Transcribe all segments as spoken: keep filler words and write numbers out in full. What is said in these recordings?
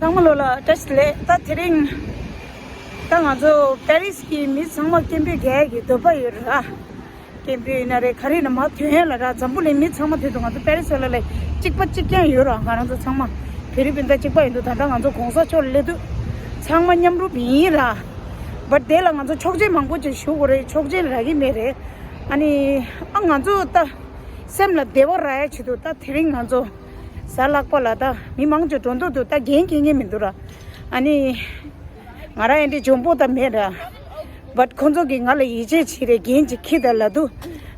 ཚང་མ་ལོ་ལ་བཀྲ་ཤིས་བདེ་ལེགས། ད་དེ་རིང་ད་ང་ཚོ་པེ་རིས་ཀྱི་མི་ཚང་མ་སྐད་འབོད་རྒྱག་ཡག་གི་འདོད་པ་ཡོད་ར། སྐད་འབོད་ཡིན་ན་རེད། ག་རེ་ཡིན་ན་མ་ཐོན་ཡ་ལ་ར། འཛམ་བུ་གླིང་མི་ཚང་མ་ཐོན་འདུག་ང་ཚོ་པེ་རིས་ལ་ལས་གཅིག་པ་གཅིག་རྐྱང་ཡོད་ར། ང་རང་ཚོ་ཚང་མ་བོད་རིགས་སྤུན་ཟླ་གཅིག་པ་ཡིན་འདུག་ད་ལྟ་ང་ཚོ་གོང་ས་མཆོག་སླེབས་དུས་ཚང་མ་མཉམ་རུབ་ཡིན་ར། བཊ་དེ་ལ་ང་ཚོ་ཆོག་མཆན་མང་པོ་ཅིག་ཞུ་དགོས་རེད། ཆོག་མཆན་རག་གི་མེད་རེད། ཨ་ནི་ཨ་ང་ཚོ་ད་སེམས་ལ་བདེ་བ་རག་ཡ་ཆེད་དུ་ད་དེ་རིང་ང་ཚོ་གཟའ་ལྷག་པ་ལ་ད་མི་མང་ཆེ་འགྲོ་འདུག་འདུག་ད་འགན་འཁྱེར་མཁན་མི་འདུག་ར། ཨ་ནི་ང་རང་ཨེ་འདྲའི་འཇོན་པོ་ད་མེད་ར། བཊ་ཁོང་ཚོ་གིས་ང་ལ་ཡིད་ཆེས་བྱེད་རེད། འགན་ཅིག་འཁྱེར་ད་ལབ་འདུག་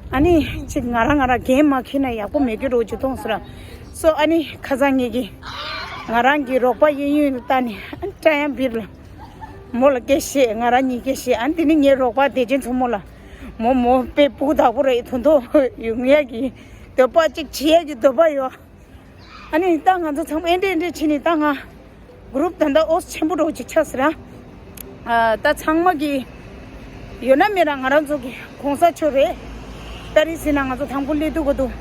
ཨ་ནི་ཅིག་ང་རང་ང་རང་འགན་མ་འཁྱེར་ན་ཡག་པོ་མེད་རྒྱུ་རོ་ཅིག་མཐོང་སོང་ར། སོ་ཨ་ནི་ཁ་སང་ངེད་ཀྱིས་ང་རང་གི་རོགས་པ་གཡས་གཡོན་ལ་ལྟ་ནས་ཨ་ནི་བཀྲ་ཡང་བིར་ལ་མོ་ལ་སྐད་བཤད། ང་རང་གཉིས་སྐད་བཤད། ཨ་ནི་དེ་ནི་ངའི་རོགས་པ་བདེ་ཆེན་མཚོ་མོ་ལ་མོ་མོ་དཔེ་སྤུ་གུ་བདག་པོ་རེད། དོན་དུ་ཡོང་ཡག་གི་འདོད་པ་ཅིག་བྱེད་ཡག་གི་འདོད་པ་ཡོད། ཨ་ནི་ད་ང་ཚོ་ཚང་མ་ཨེ་འདྲས་ཨེ་འདྲས་བྱས་ནས་ད་ང་གུ་རུབ་ད་ལྟ་ཨོ་ཆེན་པོ་འདྲ་བོ་ཅིག་ཆགས་སོང་ར། ཨ་ད་ཚང་མ་གི་ཡོད་ན་མེད་ན་ང་རང་ཚོ་གི་གོང་ས་མཆོག་རེད། པེ་རི་སི་ན་ང་ཚོ་དང་པོ་སླེབས་དུས་གོ་འདུག་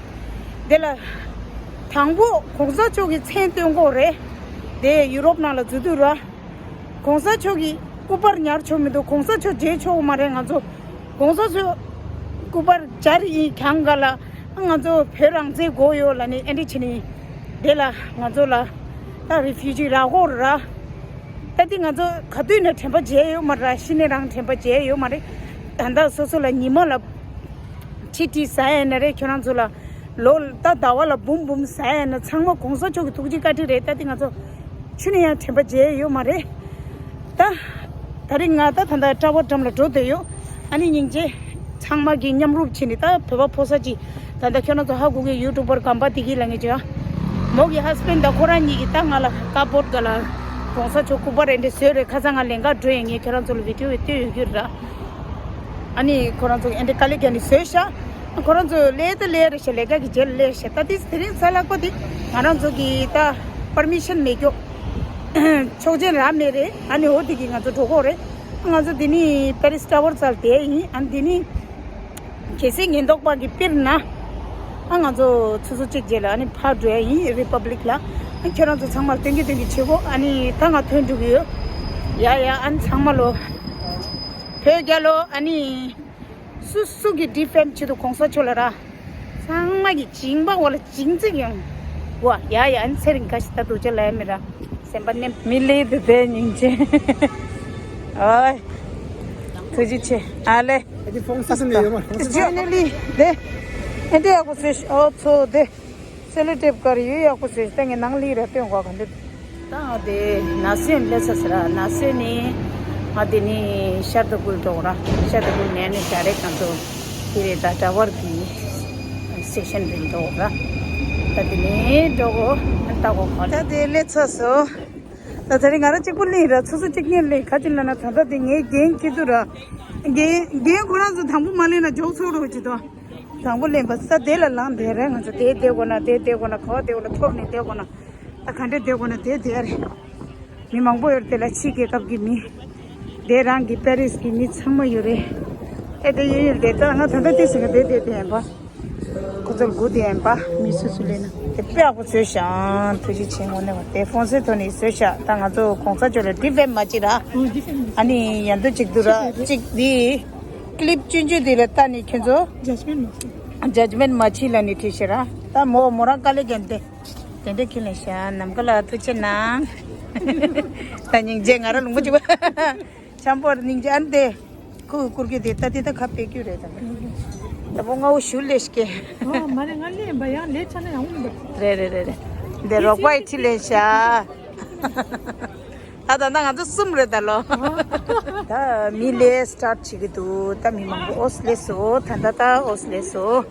དེ་ལ་དང་པོ་གོང་ས་མཆོག་གི་མཚན་སྟོན་གོ་རེད། དེ་ཡུ་རོབ་ནང་ལ་འཛུལ་དུས་ར། གོང་ས་མཆོག་གི་སྐུ་པར་ཉར་ཆོག་མི་འདུག་གོང་ས་མཆོག་མཇལ་ཆོག་མ་རེད། ང་ཚོ་གོང་ས་མཆོག་སྐུ་པར་སྦྱར་ཡིན་གྱང་ག་ལ་ང་ཚོ་བོད་རང་བཙན་དགོས་ཡོད་ལབ་ནས་ཨེ་འདྲ་བྱས་ནས་དེ་ལ་ང་ཚོ་ལ་ད་རི་ཕིའུ་ཇི་རག་གོ་ར། ད་དེ་ང་ཚོ་ག་དུས་ནས་དྲན་པ་བརྗེད་ཡོད་མ་རེད། ཤི་ནས་རང་དྲན་པ་བརྗེད་ཡོད་མ་རེད། ད་ལྟ་སོ་སོ་ལ་ཉི་མ་ལ་ཕྱི་དྲི་ཟ་ཡ་ན་རེད། ཁྱོད་རང་ཚོ་ལ་ལོ་ད་ཟླ་བ་ལ་འབུམ་འབུམ་ཟ་ཡ་ན་ཚང་མ་གོང་ས་མཆོག་གི་ཐུགས་རྗེ་བཀའ་དྲིན་རེད། ད་དེ་ང་ཚོ་ཆུ་ནས་ཡང་དྲན་པ་བརྗེད་ཡོད་མ་རེད། ད་ད་རིང་ང་ད་ད་ལྟ་ཊ་ཝར་འགྲམ་ལ་འགྲོ་བསྡད་ཡོད། ཨ་ནི་སྙིང་རྗེ་ཚང་མ་གིས་མཉམ་རུབ་བྱས་ནས་ད་བོད་པ་ཕོ་གསར་ཅིག་ད་ལྟ་ཁྱོད་རང་ཚོ་ཧ་གོ་གི་ཡུ་ཊུབ་པར་གམ་པ་དེ་གི་ལ་ངེས་ཅིག་མོ་གི་ཧ་སི་བྷེན་ཌི་ད་ཁོ་རང་གཉིས་ཀྱིས་ད་ང་ལ་ཀར་བོཌ་ག་ལ་གོང་ས་མཆོག་སྐུ་པར་རེ་འདྲ་བཟོས་རེད། ཁ་སང་ང་ལེན་ག་འགྲོ་ཡིན། ངས་ཁྱོད་རང་ཚོ་ལ་བི་ཌི་ཡོ་བསྟན་ཡོད་རྒྱུ་རེད། ཨ་ནི་ཁོ་རང་ཚོ་ཨེ་འདྲ་དཀའ་ལས་བརྒྱབ་ནས་བཟོས་ཤག་ཁོ་རང་ཚོ་ལས་ད་ལས་རེད་ཤག་ལས་ཀ་གི་རྗེས་ལ་ལས་ཤག་ད་དེ་དེ་རིང་གཟའ་ལྷག་པ་དེ་ང་རང་ཚོ་གི་ད་པར་མི་ཤན་མེད་རྒྱུ་ཆོག་མཆན་རག་མེད་རེད། ཨ་ནི་འོ་དེ་གི་ང་ཚོ་འགྲོ་གི་རེད། ང་ཚོ་དེ་ནི་པེ་རི་སི་ཊ་ཝར་རྩར་བསྡད་ཡིན། ཨ་ནི་དེ་ནི་གལ་སྲིད་ཉེན་རྟོག་པ་གིས་དཔེར་ན་ཨ་ང་ཚོ་ཆུ་ཚོད་གཅིག་རྗེས་ལ་ཨ་ནི་ཕར་འགྲོ་ཡ་ཡིན་རི་པབ་ལིག་ལ། ཨ་ཁྱོད་རང་ཚོ་ཚང་མར་སྟོན་གི་སྟོན་གི་བྱེད་གོ་ཨ་ནི་ད་ང་ཐོན་འགྲོ་གི་ཡོད། ཡ་ཡ་ཨ་ནི་ཚང་མ་ལོ་བོད་རྒྱལ་ལོ། ཨ་ནི་སུ་སུ་གི་ཌི་ཕེམ་བྱེད་དུ་གོང་ས་མཆོག་ལ་ར། ཚང་མ་གི་བྱིང་པ་འོ་ལ་བྱིང་རྩིག་ཡོང་བ། ཡ་ཡ་ཨ་ནི་ཚེ་རིང་ག་ཞིག་ད་དུ་ཅེ་ལ་ཡ་མི་ར། སེམས་པ་ནེམ། མི་ལས་དེ་དེ་སྙིང་རྗེ། ཨོའི། ཐུགས་རྗེ་ཆེ། ཨ་ལེ། ཨ་ནི་ཕོང་སི་སི་མེད་ཡོད་མ། ཕོང་སི་སི། ཕའི་ནལ་ལི་དེ། ཨེ་འདྲ་ཡག་པོ་བཟོས་ཤག་ཨོ་ཚོ་དེ། སེ་ལོ་ཊེབ་ག་རེ་ཡོད་ཡག་པོ་བཟོས་ཤག་ད་ངས་ནང་ལི་ར་སྟོན་དགོས་ག་འདི། ད་ང་དེ་ན་སོན་སླེབས་ཚར་ཟེར་ར། ན་སོན་ནི་ང་དེ་ནི་ཤར་དུ་སྐུལ་འགྲོ་ར། ཤར་དུ་སྐུལ་ནས་ནི་ཞག་རེ་གང་དུ་དེ་རེད། ད་ཌ་རའི་ཝར་གི་སི་ཊེ་ཤན་རེད་འགྲོ་ར། ད་དེ་ནི་འགྲོ་གོ་ད་གོ་ག་ད་དེ་སླེབས་ཚར་སོང་། ད་དེ་རིང་ང་རང་གཅིག་པུ་ལེན་ར། ཆུ་ཚོད་གཅིག་ཉིན་ལེན་ག་ཅི་ལ་ན་ད་ལྟ་དེ་ངའི་འགན་འཁྱེར་དུ་ར། འགན་འགན་ཁོ་རང་ཚོ་དང་པོ་མ་ལེན་ན་འཇོག་ཚོགས་རོགས་བྱེད་དོ། དང་པོ་ལེན་པ་ས་དེ་ལ་ལངས་བསྡད་ར། ང་ཚོ་དེ་བསྡད་དགོས་ན་དེ་བསྡད་དགོས་ན་ག་བ་བསྡད་དགོས་ན་ཐོག་ནས་བསྡད་དགོས་ན་ད་ག་འདྲས་བསྡད་དགོས་ན་དེ་བསྡད་རེད། མི་མང་པོ་ཡོད་རེད། དེ་ལ་ཕྱི་རྒྱལ་ཁབ་ཀྱི་མི། དེ་རང་གི་པེ་རིས་ཀྱི་མི་ཚང་མ་ཡོད་རེད། ཨེ་དེ་ཡོད་ཡོད་དེ་ད་ང་ད་ལྟ་དེ་ཟེར་ག་དེ་དེ་དེ་ཡིན་པ། ཁོ་ཚོར་སྒུག་དེ་ཡིན་པ། མི་སུ་སུ་ལེན་ན་དེ་དཔེ་ཡག་པོ་བཟོས་ཤག་ཐུགས་རྗེ་ཆེ། དངོས་གནས་པ་དེ་ཕོན་སེ་ཐོ་ནི་བཟོས་ཤག་ད་ང་ཚོ་གོང་ས་མཆོག་ལ་ཌི་ཕེམ་མ་བྱེད་ར། ཨ་ནི་ཡང་དུ་གཅིག་འདུག་ར་གཅིག་དེ། ཀི་ལིབ་ཆུང་ཆུང་དེ་ལ་ལྟ་ནི་ཁྱོད་ཚོ་ཇཇ་མེན་མ་བྱེད། ཇཇ་མེན་མ་བྱེད་ལ་ནི་བྲིས་ཤག་ར། ད་མོ་མོ་རང་དཀའ་ལས་རྒྱབ་སྟེ། དེ་འདྲ་ཁྱོད་ལེན་ཤག་ནམ་མཁའ་ལ་ཐུགས་རྗེ་གནང་། ད་སྙིང་རྗེ་ང་རང་ལུང་པ་གཅིག་པ། འཆམ་པོར་སྙིང་རྗེ་ཨ་ནི་དེ། ཁུ་ཁུར་གི་དེ་ལྟ་དེ་ད་ཁ་ཕེ་ཀྱུ་རེད་ད། ད་པོ་ང་འོ་ཞུ་ལས་ཤིག་གེ། ཨོ་མ་རེད། ང་ལས་ཡིན་པ་ཡང་ལས་ཆ་ན་ཡང་འོང་འདུག་རེད་རེད་རེད་རེད། འདི་རོགས་པ་ཡི་ཁྲི་ལེན་ཤག་ད་ད་ད་ང་ཚོ་གསུམ་རེད་ད་ལོ། ད་མི་ལས་སི་ཊར་བྱེད་ཀྱི་འདུག་ད་མི་མང་པོ་ཨོ་སི་ལེ་སོ། ད་ད་ད་ཨོ་སི་ལེ་སོ།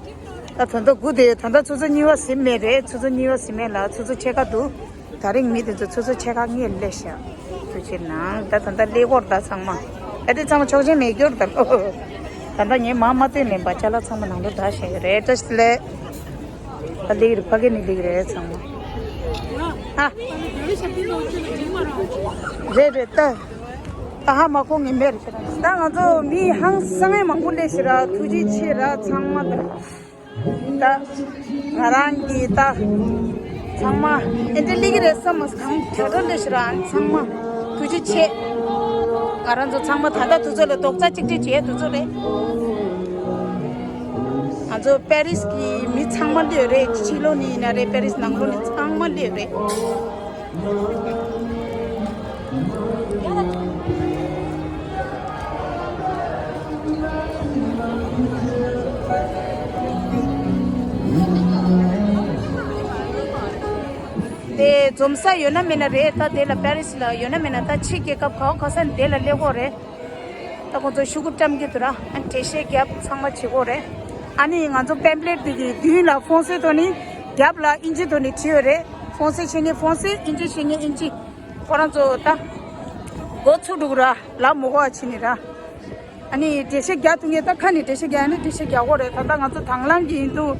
ད་ད་ད་སྒུག་དེ་ད་ད་ཆུ་ཚོད་གཉིས་པ་ཟིན་མེད་རེད། ཆུ་ཚོད་གཉིས་པ་ཟིན་མེད་ལ་ཆུ་ཚོད་ཕྱེད་ཀ་འདུག་ད་རིང་མི་དེ་ཚོ་ཆུ་ཚོད་ཕྱེད་ཀ་སྔོན་སླེབས་ཤག་ཐུགས་རྗེ་གནང་། ད་ད་ལྟ་སླེབས་སྐོར་ད་ཚང་མ་ཨ་དེ་ཚང་མ་ཆོག་མཆན་མེད་རྒྱུར་ད་ལོ། ད་ལྟ་ངས་མ་མ་བཏོན་ལེན་པ་ཅ་ལག་ཚང་མ་ནང་དུ་བསྡད་བཞག་ཡོད་རེད། བཀྲ་ཤིས་བདེ་ལེགས། ད་སླེབས་རེད། ཕ་གི་ནས་སླེབས་རེད་ཚང་མ། ཨ། རེད་རེད་ད། ད་ཧ་མ་གོ་ངས་མེད་རེད་ཁྱེད་རང་། ད་ང་ཚོ་མི་ཧང་སང་ངས་མང་པོ་སླེབས་ཤག་ར། ཐུགས་རྗེ་ཆེ་ར་ཚང་མ་ད། ད་ང་རང་གི་ད་ ཚང་མ་ཨེ་འདྲ་སླེབས་ཀྱི་རེད་བསམ་མ་སོང་། གང་ག་འདྲ་སླེབས་ཤག་ར། ཨ་ནི་ཚང་མ་ཐུགས་རྗེ་ཆེ། ང་རང་ཚོ་ཚང་མ་ད་ལྟ་དུས་ཚོད་ལ་རྡོག་རྩ་གཅིག་སྒྲིལ་བྱས་དུས་ཚོད་རེད། ང་ཚོ་པེ་རིས་ཀྱི་མི་ཚང་མ་སླེབས་ཡོད་རེད། ཕྱི་ལོགས་ནས་ཡིན་ན་རེད། པེ་རིས་ནང་ལོགས་ནས་ཚང་མ་སླེབས་ཡོད་རེད། དེ་འཛོམས་ས་ཡོད་ན་མེད་ན་རེད། ད་དེ་ལ་པེ་རིས་ལ་ཡོད་ན་མེད་ན། ད་ཕྱི་རྒྱལ་ཁབ་ག་བ་ག་ས་ནས་དེ་ལ་སླེབས་ཀྱི་ཡོད་རེད། ད་ཁོང་ཚོ་ཤོག་གུ་བཀྲམ་གྱི་འདུག་ར། ཨ་ནི་འགྲེལ་བཤད་རྒྱབ་ཚང་མ་བྱེད་ཀྱི་ཡོད་རེད། ཨ་ནི་ང་ཚོ་པེམ་ཕླེཊ་དེ་གི་མདུན་ལ་ཧྥོན་སེ་ཐོག་ནས། རྒྱབ་ལ་ཨིན་ཇི་ཐོག་ནས་བྲིས་ཡོད་རེད། ཧྥོན་སེ་ཤེས་མཁན་ཧྥོན་སེ། ཨིན་ཇི་ཤེས་མཁན་ཨིན་ཇི། ཁོ་རང་ཚོ་ད་འགོ་ཚུགས་འདུག་ར། ལབ་མི་དགོས་པ་བྱས་ནས་ར། ཨ་ནི་འགྲེལ་བཤད་རྒྱག་ཐུབ་མཁན། ད་ཁ་ནས་འགྲེལ་བཤད་རྒྱག་ཡ་ན་འགྲེལ་བཤད་རྒྱག་དགོས་རེད། ད་ལྟ་ང་ཚོ་དང་བླངས་ཀྱི་ཡིན་འདུག་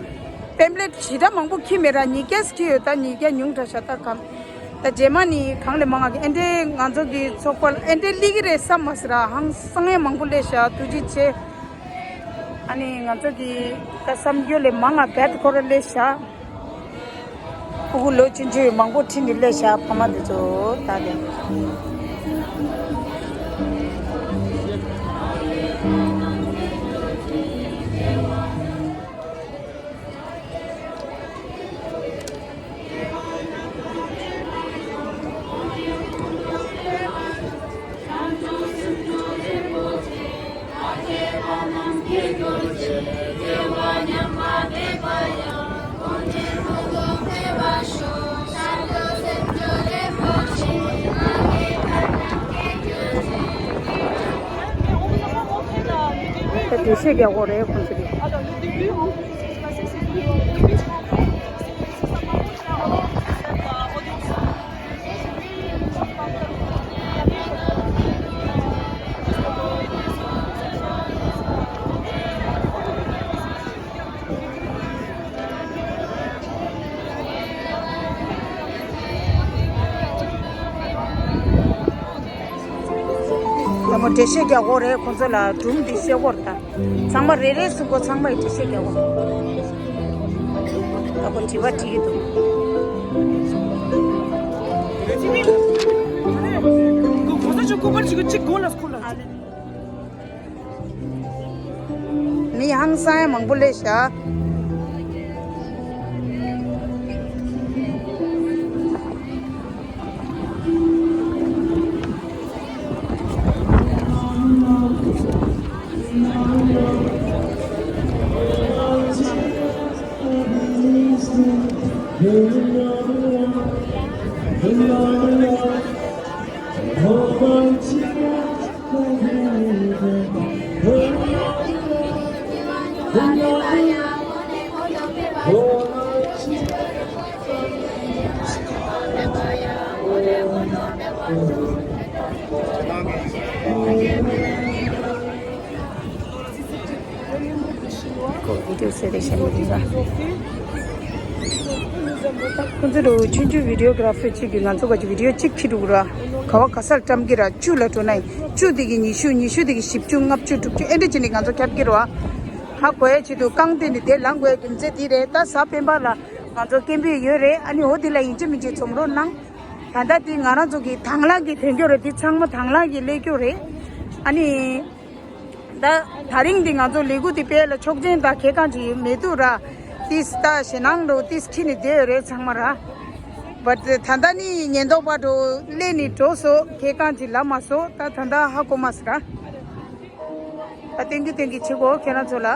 པེམ་ཕླེཊ་ཞེ་དྲག་མང་པོ་འཁྱེར་མེད་ར། ཉིས་བརྒྱ་ཙམ་འཁྱེར་ཡོད། ད་ཉིས་བརྒྱ་ཉུང་དྲགས་ཤག་ད་གམ། ད་རྗེས་མ་ནི་གང་ལས་མང་ང་གི་ཨེ་འདྲའི་ང་ཚོ་གི་ཚོགས་པ་ལ་ཨེ་འདྲའི་སླེབས་ཀྱི་རེད་བསམ་མ་སོང་ར། ཧང་སང་ཡ་མང་པོ་སླེབས་ཤག་ཐུགས་རྗེ་ཆེ། ཨ་ནི་ང་ཚོ་གི་ད་བསམ་རྒྱུ་ལས་མང་ང་བེད་ཁོ་ར་སླེབས་ཤག་ཕྲུ་གུ་ལོ་ཆུང་ཆུང་མང་པོ་ཁྲིད་ནས་སླེབས་ཤག་ཕ་མ་དེ་ཚོ་ད་ལས། ད་འགྲེལ་བཤད་རྒྱག་དགོས་རེད་ཁོང་ཚོ་གིས། ཡང་མོ་འགྲེལ་བཤད་རྒྱག་དགོས་རེད་ཁོང་ཚོ་ལ། སྒྲུང་འདི་བཤད་དགོས་རེད་ད། ཚང་མ་རེ་རེ་གསུང་གོ། ཚང་མས་འགྲེལ་བཤད་རྒྱག་དགོས། ད་ཁོ་དྲི་བ་དྲིས་ཀྱི་འདུག་མི་ཧང་སང་ཡ་མང་པོ་སླེབས་ཤག་ཁོ་བི་ཌིའོ་བཟོས་ཏེ་བཞག་ཡོད་རེད་པ། ཁོ་ཚོ་ལོ་ཆུང་ཆུང་བི་ཌིའོ་གྷ་ར་ཕར་གཅིག་གིས་ང་ཚོ་ག་ཅིག་བི་ཌིའོ་གཅིག་འཁྱེར་འགྲོ་གི་ར། ག་བ་ག་སར་བཀྲམ་གི་ར། བཅུ་ལ་འགྲོ་ན་ཡིན། བཅུ་དེ་གི་ཉི་ཤུ། ཉི་ཤུ་དེ་གི་བཞི་བཅུ། ལྔ་བཅུ། དྲུག་ཅུ། ཨེ་འདྲ་བྱས་ནས་ང་ཚོ་ཁྱབ་ཀྱི་རེད་པ། ཧ་གོ་ཡ་ཆེད་དུ་རྐང་སྟེང་ནས་དེ་ལངས་དགོས་ཡ་རྒྱུ་མཚན་དེ་རེད། ད་གཟའ་སྤེན་པ་ལ་ང་ཚོ་སྐད་འབོད་ཡོད་རེད། ཨ་ནི་འོ་དེ་ལ་ཡིན་གཅིག་མིན་གཅིག་འཛོམས་རོགས་གནང་། ད་ལྟ་དེ་ང་རང་ཚོ་གི་དང་བླངས་ཀྱི་དོན་འཁྱོལ་རེད། དེ་ཚང་མ་དང་བླངས་ཀྱི་སླེབས་རྒྱུ་རེད། ཨ་ནི། ད་ད་རིང་འདི་ང་ཚོ་ལས་འགུལ་འདི་སྤེལ་ལ་ཆོག་མཆན་དང་གང་ཡང་ཅིག་མི་འདུག་ར། ཏིས་ད་ཞེད་སྣང་འདྲ་པོ་ཏིས་ཁྱེར་ནས་བསྡད་ཡོད་རེད་ཚང་མ་ར། བཊ་ད་ལྟ་ནི་ཉེན་རྟོག་པ་འདྲ་པོ་སླེབས་ནས་འགྲོ་སོང་། གང་ཡང་ཅིག་ལབ་མ་སོང་། ད་ད་ལྟ་ཧ་གོ་མ་སོང་ར། ད་སྟོན་རྒྱུ་སྟོན་གྱི་བྱེད་དགོས་ཁྱེད་རང་ཚོ་ལ།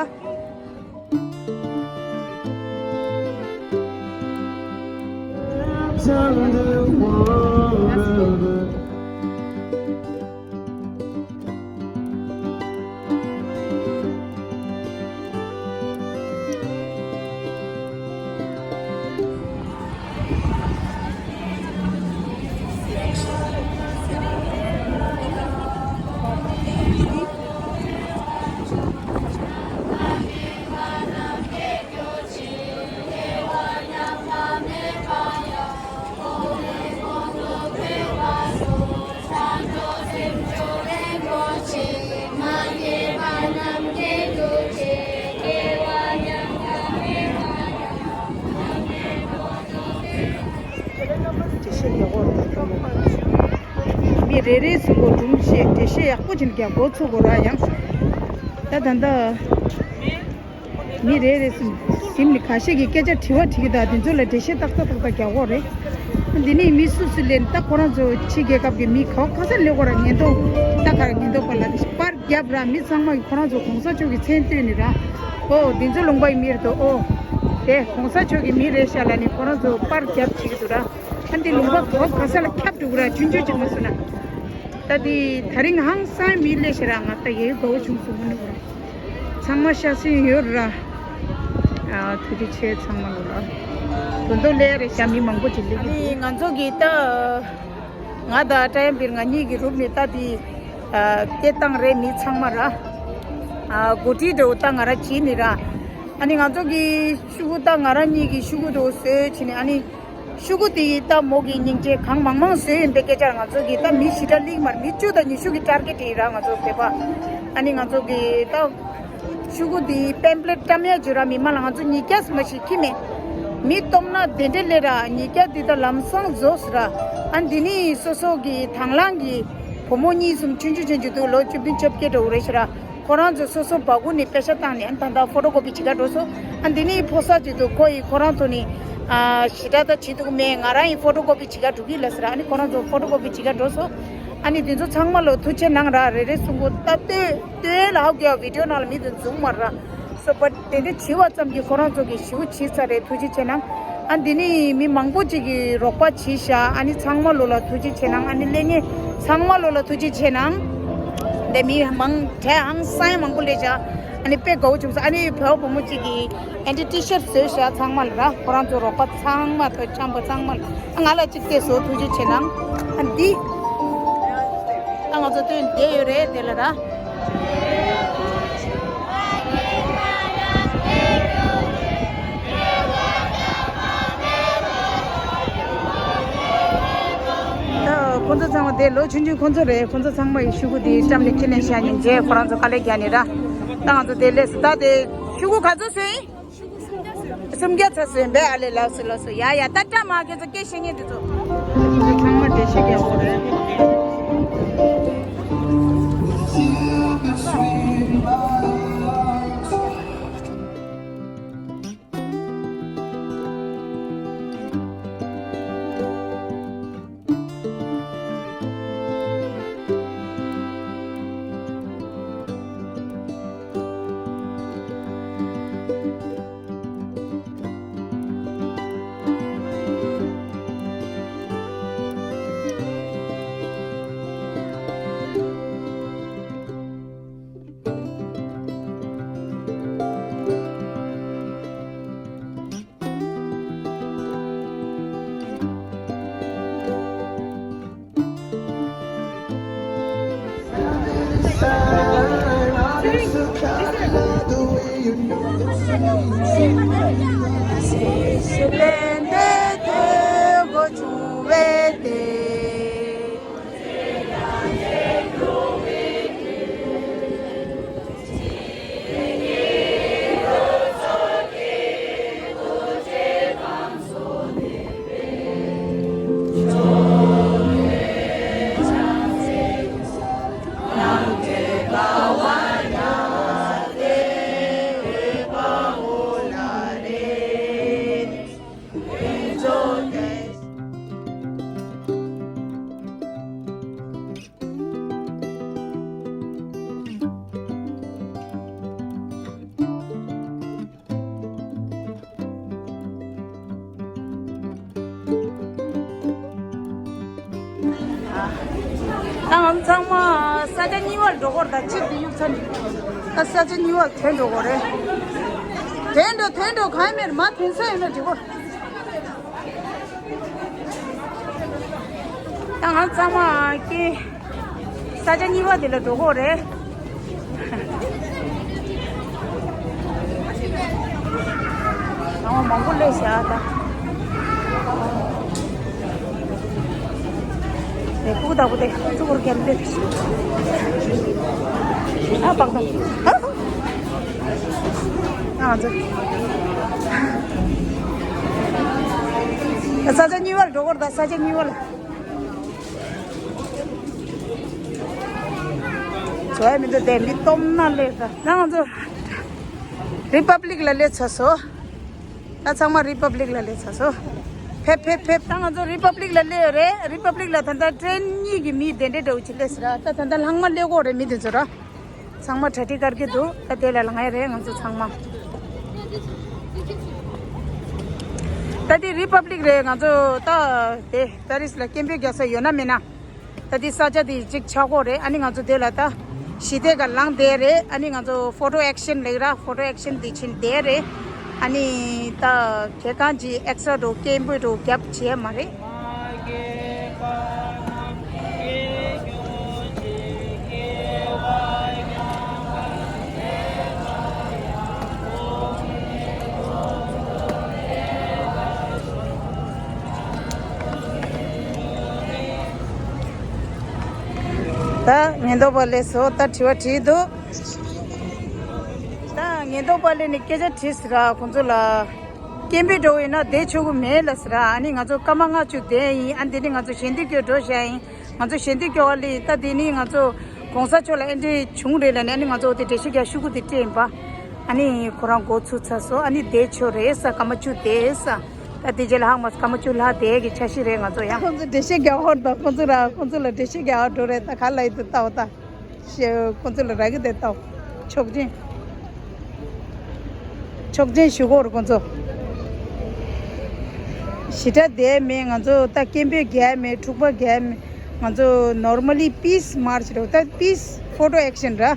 རེ་རེ་ཟུར་གོ་སྒྲུང་བཤད་འགྲེལ་བཤད་ཡག་པོ་ཅིག་རྒྱག་འགོ་ཚུགས་དགོས་ར་ཡང་། ད་ད་ད། མི་རེ་རེ་ཟིན་ཟིན་ནི་ཁ་ཤས་ཀྱིས་སྐད་ཆ་དྲི་བ་དྲི་གི་ད་དེ་ཚོ་ལ་འགྲེལ་བཤད་ཏག་ཏག་ཏག་ཏག་རྒྱག་དགོས་རེད། འདི་ནི་མི་སུ་སུ་ལེན་ད་ཁོ་རང་ཚོ་ཕྱི་རྒྱལ་ཁབ་ཀྱི་མི་ག་བ་ག་ས་ལས་ཁོ་རང་ཉེན་རྟོག་ད་ག་ར་ཉེན་རྟོག་པ་ལ་དེ་པར་རྒྱབ་ར་མི་ཚང་མ་གིས་ཁོ་རང་ཚོ་གོང་ས་མཆོག་གི་མཚན་བཏོན་ནི་ར། ཨོ་དེ་ཚོ་ལུང་པ་ཡི་མི་རེད་དོ། ཨོ་དེ་གོང་ས་མཆོག་གི་མི་རེད་ཤག་ལ་ནི་ཁོ་རང་ཚོ་པར་རྒྱབ་བྱེད་ཀྱི་འདུག་ར། ཨ་འདི་ལུང་པ་ག་བ་ག་ས་ལ་ཁྱབ་འགྲོ་གི་ར་ཆུང་ཆུང་ཅིག་མ་སོང་ན། ད་འདི་ད་རིང་ཧང་སང་མི་ལས་ཤེ་ར་ང་ད་ཡེ་དགའ་བོ་བྱུང་སོང་མི་འདུག་ར། ཚང་མ་ཤ་སེན་ཡོད་ར། ཨ་ཐུགས་རྗེ་ཆེ་ཚང་མ་ལོ་ལ། དོན་དོ་ལས་རེ་ཤ་མི་མང་པོ་ཅིག་ལས་ཨ་ཀྱི་ནི་འདུག་ང་ཚོ་གི་ད་ང་དང་ཀྲ་ཡམ་བིར་ང་གཉིས་ཀྱི་རུབ་ནས་ད་དེ་སྐད་བཏང་རེད་མི་ཚང་མ་ར། གོ་ཁྲིད་འགྲོ་ད་ང་ར་བྱིན་ནི་ར། ཨ་ནི་ང་ཚོ་གི་ཤུ་གུ་ད་ང་ར་གཉིས་ཀྱི་ཤུ་གུ་དོ་བཟོས་བྱིན་ནི་ཨ་ནི། ཤུ་གུ་དེ་ཡི་ད་མོ་གི་སྙིང་རྗེ་གང་མང་མང་བཟོས་ཡིན་པའི་སྐད་ཆ་ང་ཚོ་གི་ད་མི་ཞི་དྲག་ལིག་མར་མི་བཅུ་དང་ཉི་ཤུ་གི་ཊར་གེ་ཊི་ཡིན་ར་ང་ཚོ་བོད་པ། ཨ་ནི་ང་ཚོ་གི་ད་ཤུ་གུ་དེ་པེམ་ཕླེ་ཊི་བཀྲམ་ཡ་བརྗོད་ར་མི་མང་ལ་ང་ཚོ་ཉིས་བརྒྱ་ཙམ་ཞིག་ཁྱི་མེད། མི་སྟོབས་ན་དེ་འདྲ་ལས་ར་ཉིས་བརྒྱ་དེ་ད་ལམ་སང་རྫོགས་སུ་ར། ཨ་འདི་ནི་སོ་སོ་གི་དང་བླངས་གི་བུ་མོ་གཉིས་གསུམ་ཆུང་ཆུང་ཆུང་ཆུང་འདུག་ལོ་བཅུ་བདུན་བཅོ་བརྒྱད་འགྲོ་གི་རེད་ཤི་ར། ཁོ་རང་ཚོ་སོ་སོ་སྦ་ཁུག་ནས་པེ་ཤ་བཏང་ནས་ཨ་ད་ལྟ་ཕོ་ཊོ་ཀོ་པི་བྱེད་ག་འགྲོ་སོང་། ཨ་འདི་ནི་ཕོ་གསར་ཅིག་འདུག་ཁོ་ཡིས་ཁོ་རང་ཚོ་ནི་ཨ་ཞེ་དྲག་ད་བྱེད་ཐུབ་ཀྱི་མེད། ང་རང་ཡིས་ཕོ་ཊོ་ཀོ་པི་བྱེད་ག་འགྲོ་གི་ལབ་ཟེར། ཨ་ནི་ཁོ་རང་ཚོ་ཕོ་ཊོ་ཀོ་པི་བྱེད་ག་འགྲོ་སོང་། ཨ་ནི་འདི་ཚོ་ཚང་མ་ལོ་ཐུགས་རྗེ་གནང་ར། རེ་རེ་གསུང་གོ་ད་ལྟོས་ལྟོས་ལ་ཧ་གོ་ཡ་བི་ཌི་ཡོ་ནང་ལ་མི་འདི་འཛུམ་མར་ར། སོ་པ་དེ་འདྲ་བྱི་བ་ཙམ་གྱིས་ཁོ་རང་ཚོ་གི་ཞི་བོ་བྱི་ཚ་རེད། ཐུགས་རྗེ་ཆེ་གནང་། ཨ་འདི་ནི་མི་མང་པོ་ཅིག་གིས་རོགས་པ་བྱས་ཤག་ཨ་ནི་ཚང་མ་ལོ་ལ་ཐུགས་རྗེ་ཆེ་གནང་། ཨ་ནི་ལས་ངན་ཚང་མ་ལོ་ལ་ཐུགས་རྗེ་ཆེ་གནང་། འདི་མི་མང་གྲས་ཧང་སང་མང་པོ་ལས་ཤག་ཨ་ནི་དཔེ་དགའ་བོ་བྱུང་སོང་། ཨ་ནི་བོད་བུ་མོ་གཅིག་གིས་ཨེན་ཏི་ཊི་ཤར་ཊི་བཟོས་ཤག་ཚང་མ་ལ་ར། ཁོ་རང་ཚོ་རོགས་པ་ཚང་མ་དང་འཆམ་པོ་ཚང་མ་ལ་ང་ལ་གཅིག་བལྟས་སོ་ཐུགས་རྗེ་ཆེ་གནང་། ཨ་འདི་ད་ང་ཚོ་སྟོན་བསྡད་ཡོད་རེད་དེ་ལ་ར། ད་ཁོ་ཚོ་ཚང་མ་དེ་ལོ་ཆུང་ཆུང་ཁོ་ཚོ་རེད། ཁོ་ཚོ་ཚང་མ་ཡི་ཤུ་གུ་དེ་བཀྲམ་ནས་ཁྱེར་ནས་བཞག་ནས་རྗེས་ཁོ་རང་ཚོ་དཀའ་ལས་རྒྱག་ནས་ར། ད་ང་ཚོ་དེ་ལས་སུ་ད་དེ་ཤུ་གུ་ག་ཚོད་སོན་ཡིན། སུམ་བརྒྱ་ཚ་སོན་པས། ཨ་ལེ་ལགས་སོ་ལགས་སོ། ཡ་ཡ་ད་བཀྲ་མ་ཁྱེད་ཚོ་སྐད་བཤད་མཁན་དེ་ཚོ། ཚང་མ་འགྲེལ་བཤད་རྒྱག་དགོས་རེད། ད་ང་ཚང་མ་ས་ཆ་གཉིས་པར་འགྲོ་གི་ཡོད་རེད། ད་གཅིག་དེ་གཡུག་ཚར་ནས་ད་ས་ཆ་གཉིས་པར་ཐོན་འགྲོ་གི་ཡོད་རེད། ཐོན་འགྲོ་ཐོན་འགྲོ་གང་ཡང་མེད་རེད། མ་ཐོན་ས་ཡོད་ན་འགྲིག་གོ། ད་ང་ཚང་མ་ཀྱེ་ས་ཆ་གཉིས་པ་དེ་ལ་འགྲོ་གི་ཡོད་རེད། ཚང་མ་མང་པོ་སླེབས་ཤག་ད། དེ་ཕྲུ་གུ་བདག་པོ་དེ་ཚུར་བོར་གྱམ་དེ། ཨ་པག་ཏོ། ཨ། ང་ཚོ་ས་ཆ་གཉིས་པར་འགྲོ་གི་ཡོད་རེད། ད་ས་ཆ་གཉིས་པ་ལ། བཟོ་ཡ་མི་འདུག་དེ་མི་སྟོབས་ན་སླེབས་ད། ད་ང་ཚོ་རི་པབ་ལིག་ལ་སླེབས་ཚར་སོང་། ད་ཚང་མ་རི་པབ་ལིག་ལ་སླེབས་ཚར་སོང་། ཕེབས་ཕེབས་ཕེབས། ད་ང་ཚོ་རི་པབ་ལིག་ལ་སླེབས་ཡོད་རེད། རི་པབ་ལིག་ལ་ད་ལྟ་ཊེན་གཉིས་ཀྱི་མི་དེ་འདྲའི་འདྲ་བོ་ཅིག་སླེབས་ཟེར་ར། ད་ད་ལྟ་ལྷག་མ་སླེབས་ཀྱི་ཡོད་རེད། མི་དེ་ཚོ་ར་ཚང་མ་གྲ་སྒྲིག་བཀར་གྱི་འདུག་ད་དེ་ལ་ལངས་ཡ་རེད་ང་ཚོ་ཚང་མ། ད་དེ་རི་པབ་ལིག་རེད། ང་ཚོ་ད་དེ་པེ་རིས་ལ་སྐད་འབོད་རྒྱག་ས་ཡོད་ན་མེད་ན། ད་དེ་ས་ཆ་དེ་གཅིག་ཆགས་ཀྱི་ཡོད་རེད། ཨ་ནི་ང་ཚོ་དེ་ལ་ད་ཞི་བདེ་ག་ལངས་བསྡད་རེད། ཨ་ནི་ང་ཚོ་ཕོ་ཊོ་ཨེག་ཤན་ལབ་ར། ཕོ་ཊོ་ཨེག་ཤན་དེ་བྱེད་བསྡད་རེད། ཨ་ནི་ད་གལ་གང་ཅིག་ཨེག་སི་ཊ་ར་འགྲོ་སྐད་འབོད་འགྲོ་རྒྱབ་བྱས་མ་རེད། ད་ཉེན་རྟོག་པ་སླེབས་སོང་། ད་དྲི་བ་དྲིས་འདུག་ད་ཉེན་རྟོག་པ་སླེབས་ནས་སྐད་ཆ་དྲིས་ཟེར་ར། ཁོང་ཚོ་ལ་སྐད་འབོད་འགྲོ་ཡོད་ན་བསྡད་ཆོག་གི་མེད་ལབ་ཟེར་ར། ཨ་ནི་ང་ཚོ་སྐར་མ་ལྔ་བཅུ་བསྡད་ཡིན། ཨ་ནི་དེ་ནི་ང་ཚོ་ཞལ་འདོན་སྐྱོར་འགྲོ་བཞག་ཡིན། ང་ཚོ་ཞལ་འདོན་སྐྱོར་བ་ལས་ད་དེ་ནི་ང་ཚོ་གོང་ས་མཆོག་ལ་ཨེ་འདྲས་བྱུང་རེད་ལབ་ནས། ཨ་ནི་ང་ཚོ་དེ་འགྲེལ་བཤད་རྒྱག་ཤོག་གུ་དེ་སྤྲད་ཡིན་པ། ཨ་ནི་ཁོ་རང་འགོ་ཚུགས་ཚར་སོང་། ཨ་ནི་བསྡད་ཆོག་རེད་ས། སྐར་མ་བཅུ་བསྡད་ས། ད་དེ་རྗེས་ལ་ཧ་མ་སྐར་མ་བཅུ་ལྷག་བསྡད་ཀྱི་འཆར་གཞི་རེད་ང་ཚོ་ཡང་། ཁོང་ཚོ་འགྲེལ་བཤད་རྒྱག་ཧོར་དང་། ཁོང་ཚོ་ར་ཁོང་ཚོ་ལ་འགྲེལ་བཤད་རྒྱག་ཧོར་འགྲོ་རེད། ད་ག་ལ་ཡིན་དུ་ལྟ་བ་ད། ཤེ་ཁོང་ཚོ་ལ་རག་གི་དེ་ལྟ་བ། ཆོག་མཆན། ཆོག་མཆན་ཞུ་གོ་རུ་ཁོང་ཚོ། ཞི་དྲག་དེ་མེད། ང་ཚོ་ད་སྐད་འབོད་རྒྱག་མེད། འཁྲུག་པ་རྒྱག་མེད། ང་ཚོ་normally peace march རེད། ད་peace photo action ར།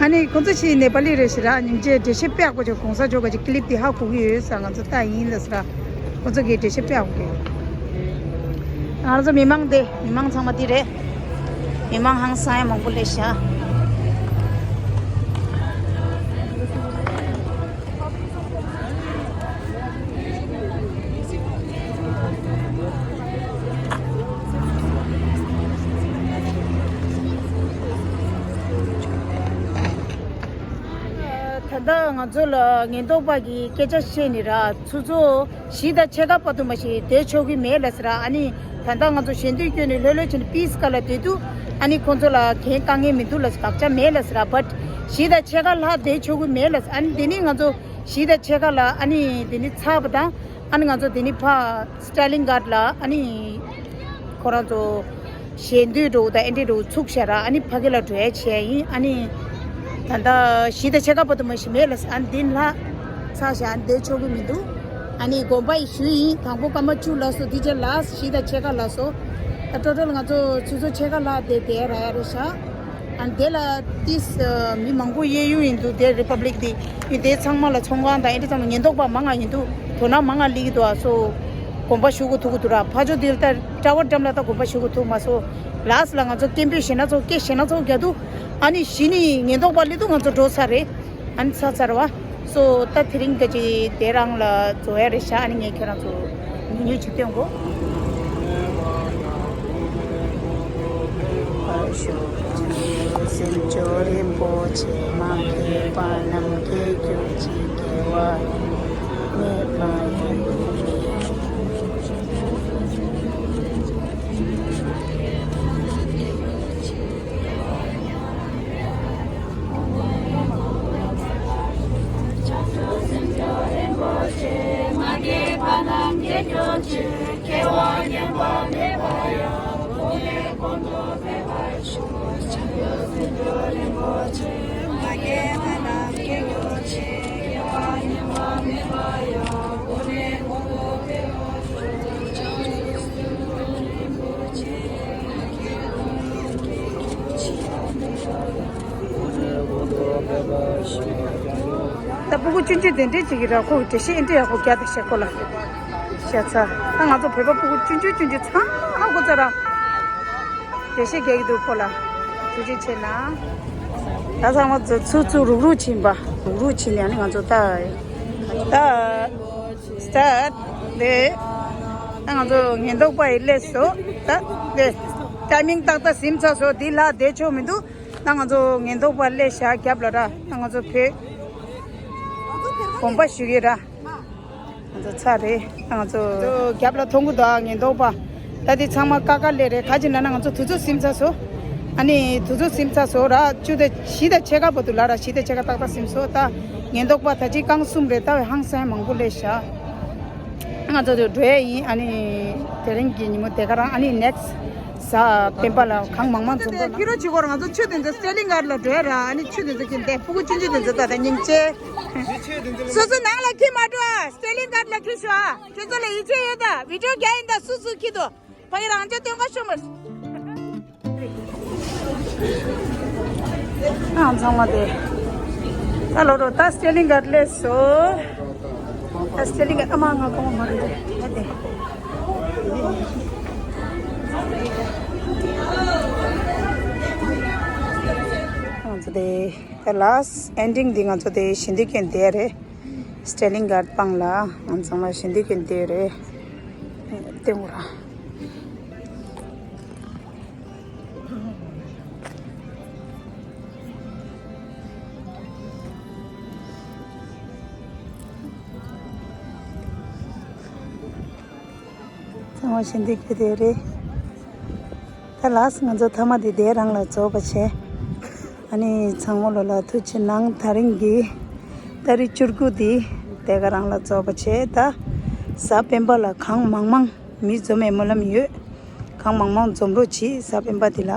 ཨ་ནི་ཁོང་ཚོ་ཞིག་ནེ་པ་ལི་རེད་ཤི་ར། སྙིང་རྗེ། འགྲེལ་བཤད་དཔེ་ཡག་པོ་བྱས། གོང་ས་མཆོག་གི་ཀི་ལིབ་དེ་ཧ་གོ་གི་ཡོད་ས། ང་ཚོ་ལྟ་ཡིན་ལ་ཟེར་ར། ཁོང་ཚོ་གི་འགྲེལ་བཤད་དཔེ་ཡག་པོ་གི་ཡོད། ང་ཚོ་མི་མང་དེ་མི་མང་ཚང་མ་དེ་རེད། མི་མང་ཧང་སང་ཡ་མང་པོ་སླེབས་ཤག་ད་ལྟ་ང་ཚོ་ལ་ཉེན་རྟོག་པ་གིས་སྐད་ཆ་བཤད་ནས་ར། ཚུར་ཚུར་བཞི་དང་ཕྱེད་ཀ་བར་དུ་མ་ཞིག་བསྡད་ཆོག་གི་མེད་ལ་ཟེར་ར། ཨ་ནི་ད་ལྟ་ང་ཚོ་ཞལ་འདོན་བསྐྱོན་ནས་ལྷོད་ལྷོད་བྱས་ནས་པིས་ཀ་ལ་བསྡད་དུས། ཨ་ནི་ཁོང་ཚོ་ལ་གང་དཀའ་ངལ་མི་འདུག་ལ་ཟེར། བག་ཆགས་མེད་ལ་ཟེར་ར། བཊ་བཞི་དང་ཕྱེད་ཀ་ལྷག་བསྡད་ཆོག་གི་མེད་ལ་ཟེར། ཨ་ནི་དེ་ནི་ང་ཚོ་བཞི་དང་ཕྱེད་ཀ་ལ་ཨ་ནི་དེ་ནི་ཚར་བ་དང་། ཨ་ནི་ང་ཚོ་དེ་ནི་ཕ་སི་ཊ་ལིན་གྷཊ་ལ་ཨ་ནི་ཁོ་རང་ཚོ་ཞལ་འདོན་འགྲོ་དང་ཨེ་འདྲས་འགྲོ་ཚུགས་ཤག་ར། ཨ་ནི་ཕ་གི་ལ་འགྲོ་ཡ་བྱས་ཡིན། ཨ་ནི་ད་ལྟ་བཞི་དང་ཕྱེད་ཀ་བར་དུ་མ་ཞིག་མེད་ལ་ཟེར། ཨ་ནི་དེ་ནི་ལྷག་ཚར་ཤག་ཨ་ནི་བསྡད་ཆོག་གི་མི་འདུག་ཨ་ནི་དགོངས་པ་ཡི་ཞུ་ཡིན། དང་པོ་སྐར་མ་བཅུ་ལ་སོ། དེ་རྗེས་ལ་བཞི་དང་ཕྱེད་ཀ་ལ་སོ། ད་ཊོ་ཊལ་ང་ཚོ་ཆུ་ཚོད་ཕྱེད་ཀ་ལྷག་དེ་བསྡད་ར་ཡ་རེད་ཤག་ཨ་ནི་དེ་ལ་ཏིས་མི་མང་པོ་གཡས་གཡོན་ཡིན་འདུག་དེ་རི་པབ་ལིག་དེ་ཡིན། དེ་ཚང་མ་ལ་ཚོང་ཁང་དང་ཨེ་འདྲ་ཚང་མ་ཉེན་རྟོག་པ་མང་ང་ཡིན་འདུག་དོ་སྣང་མང་ང་སླེབས་ཀྱི་འདུག་ཨ་སོ་དགོངས་པ་ཞུ་དགོས་ཐུག་གི་འདུག་ར། ཕར་ཕྱོགས་དེ་ལ་ད་ཊ་ཝར་འགྲམ་ལ་ད་དགོངས་པ་ཞུ་དགོས་ཐུག་མ་སོང་། ལཱསི་ལ་ང་ཚོ་སྐད་འབོད་ཞེ་ན་ཚོ་སྐད་ཞེ་ན་ཚོ་རྒྱག་འདུག་ཨ་ནི་གཞི་ནས་ཉེན་རྟོག་པ་སླེབས་དུས་ང་ཚོ་འགྲོ་ཚར་རེད། ཨ་ནི་ཚར་ཚར་བ། སོ་ད་དེ་རིང་ག་ཅིག་དེ་རང་ལ་རྫོགས་ཡ་རེད་ཤག་ཨ་ནི་ངས་ཁྱེད་རང་ཚོ་ཉུང་ཉུང་ཅིག་སྟོན་གོ། ད་སྤུ་གུ་ཆུང་ཆུང་དེ་འདྲས་ཅིག་གིས་ར་ཁོ་གི་འགྲེལ་བཤད་ཨེ་འདྲས་ཡག་པོ་རྒྱག་དང་ཤག་ཁོ་ལ་བཤད་ཚར། ད་ང་ཚོ་བོད་པ་སྤུ་གུ་ཆུང་ཆུང་ཆུང་ཆུང་ཚང་མ་ཧ་གོ་ཚར་ར། འགྲེལ་བཤད་རྒྱག་གི་འདུག་ཁོ་ལ། ཐུགས་རྗེ་ཆེ་གནང་། ད་ཚང་མ་ཚུར་ཚུར་རུག་རུག་ཕྱིན་པ། རུག་རུག་ཕྱིན་ནས་ཨ་ནི་ང་ཚོ་ད། ད། སི་ཊར་ཊི་རེད། ད་ང་ཚོ་ཉེན་རྟོག་པ་ཡི་སླེབས་སོང་། ད་དེ་ཊའི་མིང་ཏག་ཏག་ཟིན་ཚར་སོང་། དེ་ལྷག་བསྡད་ཆོག་མི་འདུག་ད་ང་ཚོ་ཉེན་རྟོག་པ་སླེབས་ཤག་རྒྱབ་ལ་ར། ད་ང་ཚོ་བོད་དགོངས་པ་ཞུ་གི་ར། ང་ཚོ་ཚར་རེད། ང་ཚོ་ང་ཚོ་རྒྱབ་ལ་མཐོང་གི་འདུག་ཉེན་རྟོག་པ། ད་དེ་ཚང་མ་ཀ་ཁ་ལས་རེད། ག་ཅི་ན་ན་ང་ཚོ་དུས་ཚོད་ཟིན་ཚར་སོང་། ཨ་ནི་དུས་ཚོད་ཟིན་ཚར་སོང་ར། བཅུ་དང་བཞི་དང་ཕྱེད་ཀ་བར་དུ་ལ་ར། བཞི་དང་ཕྱེད་ཀ་ཏག་ཏག་ཟིན་སོང་། ད་ཉེན་རྟོག་པ་ད་ཅི་རྐང་གསུམ་རེད། ད་བས་ཧང་སང་མང་པོ་སླེབས་ཤག་ང་ཚོ་དེ་འགྲོ་ཡ་ཡིན། ཨ་ནི་དེ་རིང་གི་ཉིན་མོ་དེ་ག་རང་། ཨ་ནི་ནེགསི་གཟའ་སྤེན་པ་ལ་གང་མང་མང་འཛོམས་འགྲོ་ན། ཁྱི་རོ་བྱེད་སྐོར་ང་ཚོ་ཆུ་དེ་ཚོ་སི་ཊེ་ལིང་གྷར་ལ་འགྲོ་ཡ་ར། ཨ་ནི་ཆུ་དེ་ཚོ་གི་འདས་ཕྲུ་གུ་ཆུང་ཆུང་དེ་ཚོ་ད་ལྟ་སྙིང་རྗེ། སོ་སོ་ནང་ལ་ཁྱི་མ་འགྲོ་ཨ། སི་ཊེ་ལིང་གྷར་ལ་ཁྱི་ཤོག་ཨ། ཁྱོད་ཚོ་ལ་ཡིད་ཆེས་ཡོད་ད། བི་ཌིའོ་རྒྱག་ཡིན་ད། སུ་སུ་ཁྱི་དོ། ཕ་གི་རང་ཅག་སྟོན་ཁ་ཤོར་མ་སོང་། ཨང་ཚང་མ་དེ། ད་ལོ་རོ་ད་སི་ཊེ་ལིང་གྷར་སླེབས་སོང་། ད་སི་ཊེ་ལིང་གྷར། ཨ་མ་ང་གོང་མ་རེད་དེ། ད་དེ། ང་ཚོ་དེ། ད་ལཱསི་ཨེན་ཌིང་འདི་ང་ཚོ་དེ་ཞི་བདེ་མགོན་དེ་རེད། སི་ཊེ་ལིང་གྷར་སྤང་ལ་ང་ཚང་མ་ཞི་བདེ་མགོན་དེ་རེད། ལྟེ་བོ་ར། ཚང་མ་ཞི་བདེ་མགོན་དེ་རེད། ད་ལཱསི་ང་ཚོ་མཐའ་མ་དེ་དེ་རང་ལ་རྫོགས་པ་བྱས། ཨ་ནི་ཚང་མ་ལོ་ལ་ཐུགས་རྗེ་གནང་། ད་རིང་གི་ཏ་རིག་བཅུ་དགུ་དེ་དེ་ག་རང་ལ་རྫོགས་པ་བྱས། ད་གཟའ་སྤེན་པ་ལ་གང་མང་མང་མི་འཛོམས་པའི་སྨོན་ལམ་ཡོད། གང་མང་མང་འཛོམས་རོགས་གྱིས་གཟའ་སྤེན་པ་དེ་ལ།